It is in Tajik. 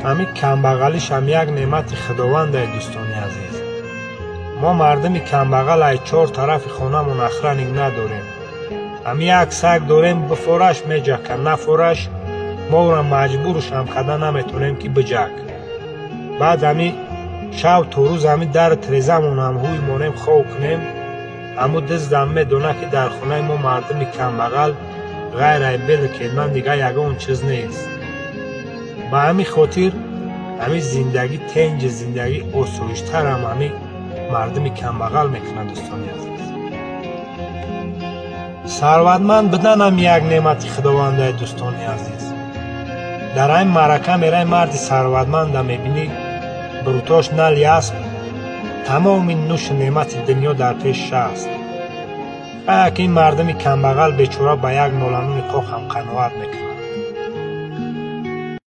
Ҳами камбағалишам як неъмати Худовандай, дӯстони азиз. Мо мардуми камбағал ай чор тарафи хонамон охранник надорем. Ҳами як саг дорем, бифораш меҷака, нафораш мо ӯра маҷбурушам карда наметонем, ки биҷак. Баъд ҳами шав то рӯз ҳами дару тирезамонам ҳуй монем, хов кунем. Ҳаму диздам медона, ки дар хонаи мо мардуми камбағал ғайр ай белу кетман дигар ягон чиз нест. Ба ҳамин хотир ҳамин зиндагӣ тенҷи, зиндагӣ осоиштарам ҳамин мардуми камбағал мекунад, дӯстони азиз. Сарватманд буданам як неъмати Худовандай, дӯстони азиз. Дар ҳамин маърака мерай, марди сарватманда мебинӣ, брутош нали асп, тамоми нӯшу неъмати дунё дар пешаш аст. Аяк ин мардуми камбағал бечора ба як нолануни қоқам қаноат мекунад.